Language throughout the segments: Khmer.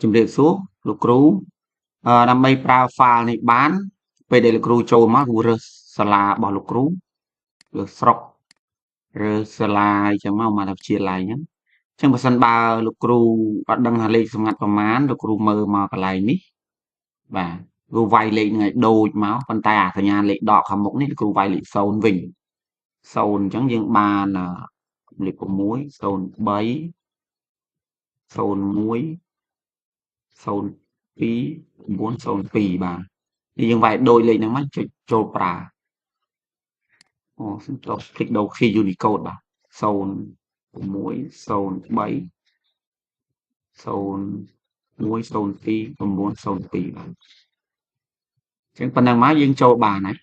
ជំរាបសួរលោកគ្រូដើម្បីប្រើ file នេះបានពេលដែលលោកគ្រូចូលមកគ្រូរើសសាលារបស់លោកគ្រូរើសស្រុករើសសាលាអញ្ចឹងមកមកវិទ្យាល័យអញ្ចឹងអញ្ចឹងបើសិនបើលោកគ្រូអត់ដឹងថាលេខសម្ងាត់ប្រមាណលោកគ្រូមើលមកកន្លែងនេះបាទគ្រូវាយលេខនឹងឲ្យដូចមកប៉ុន្តែអាសញ្ញាលេខដកខាងមុខនេះលោកគ្រូវាយលេខ0វិញ0អញ្ចឹងយើងបានលេខ6 03 01 02 902បាទនេះយើងវាយដូចលេខហ្នឹងមកចុចចូលប្រើអូសុំទោស click ដូរ key Unicode បាទ06 03 01 02 902បាទអញ្ចឹងប៉ុណ្ណឹងមកយើងចូលបានហើយ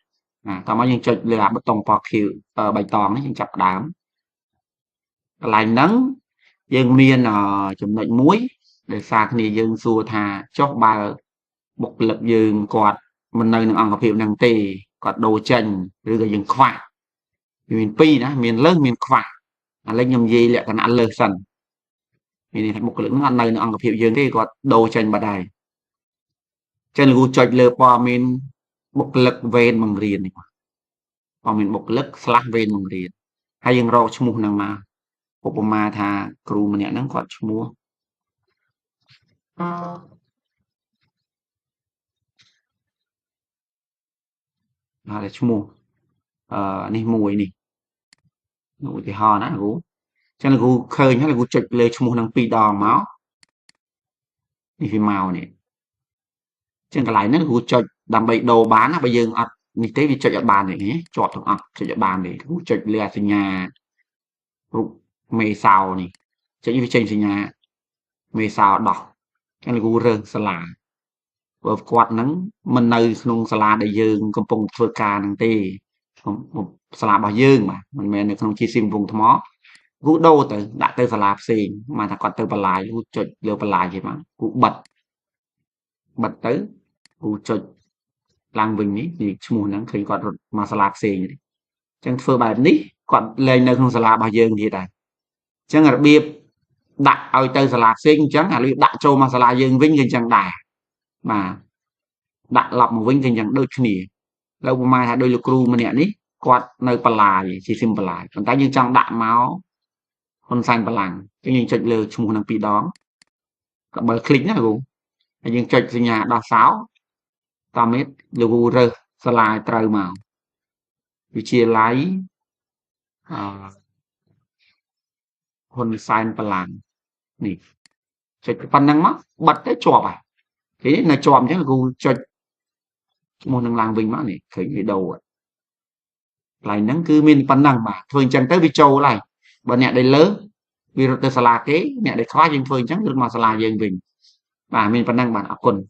បាទតោះមកយើងចុចលើអាប៊ូតុងពណ៌ខៀវបៃតងនេះយើងចាប់ផ្ដើមកន្លែងហ្នឹងយើងមានចំណុចមួយដោយសារគ្នាយើងសួរថាចុះបើបុគ្គលិកយើងគាត់មិននៅនឹងអង្គភាពហ្នឹងទេគាត់ដូរចេញឬក៏យើងខ្វះវាមានពីរណាមានលើសមានខ្វះឥឡូវខ្ញុំនិយាយលក្ខណៈលើសសិនមានន័យថាបុគ្គលិកហ្នឹងអត់នៅនឹងអង្គភាពយើងទេគាត់ដូរចេញបាត់ហើយចឹងលោកគ្រូចុចលើព័ត៌មានបុគ្គលិកវេនបង្រៀននេះព័ត៌មានបុគ្គលិកស្លាស់វេនបង្រៀនហើយយើងរកឈ្មោះហ្នឹងមកឧបមាថាគ្រូម្នាក់ហ្នឹងគាត់ឈ្មោះហើយឈ្មោះនេះមួយនេះឧទាហរណ៍ណាគ្រូចឹងលោកគ្រូឃើញហើយលោកគ្រូចុចលើឈ្មោះនឹងពីរដងមកនេះវាមកនេះចឹងកន្លែងហ្នឹងគ្រូចុចដើម្បីដូរបានណាបើយើងអត់នេះទេវាចុចអត់បានទេជាប់ទាំងអស់ចុចអត់បានទេគ្រូចុចលើសញ្ញារូបមេសោនេះចុចវាចេញសញ្ញាមេសោដោះចឹងលោកគ្រូរើសសាលាបើគាត់ហ្នឹងមិននៅក្នុងសាលាដែលយើងកំពុងធ្វើការហ្នឹងទេសាលារបស់យើងបាទមិនមែននៅក្នុងជាស៊ីមវងថ្មគ្រូដូរទៅដាក់ទៅសាលាផ្សេងមកថាគាត់ទៅបន្លាយគ្រូចុចលើបន្លាយគេមកគ្រូបិទទៅគ្រូចុចឡើងវិញនេះឈ្មោះហ្នឹងឃើញគាត់រត់មកសាលាផ្សេងអញ្ចឹងធ្វើបែបនេះគាត់លែងនៅក្នុងសាលារបស់យើងទៀតដែរអញ្ចឹងរបៀបដាក់ឲ្យទៅសាលាផ្សេងអញ្ចឹងអាលឺដាក់ចូលមកសាលាយើងវិញក៏អញ្ចឹងដែរបាទដាក់ឡប់មកវិញក៏អញ្ចឹងដូចគ្នាលើឧបមាថាដោយលោកគ្រូម្នាក់នេះគាត់នៅបន្លាយជាស៊ីមបន្លាយប៉ុន្តែយើងចង់ដាក់មកហ៊ុនសែនបលាំងអញ្ចឹងយើងចុចលើឈ្មោះនឹងពីរដងក៏បើคลิกណាគ្រូហើយយើងចុចសញ្ញាដោះសោតាមនេះលោកគ្រូរើសសាលាត្រូវមកវិទ្យាល័យអហ៊ុនសែនបលាំងនេះចុចប៉ុណ្ណឹងមកបិទទៅជាប់ហើយគេនៅជាប់អញ្ចឹងលោកគ្រូចុចឈ្មោះនឹងឡើងវិញមកនេះឃើញវីដេអូកន្លែងហ្នឹងគឺមានប៉ុណ្ណឹងបាទធ្វើអញ្ចឹងទៅវាចូលហើយបើអ្នកដែលលើវារត់ទៅសាលាគេអ្នកដែលខ្វះយើងធ្វើអញ្ចឹងរត់មកសាលាយើងវិញបាទមានប៉ុណ្ណឹងបាទអរគុណ។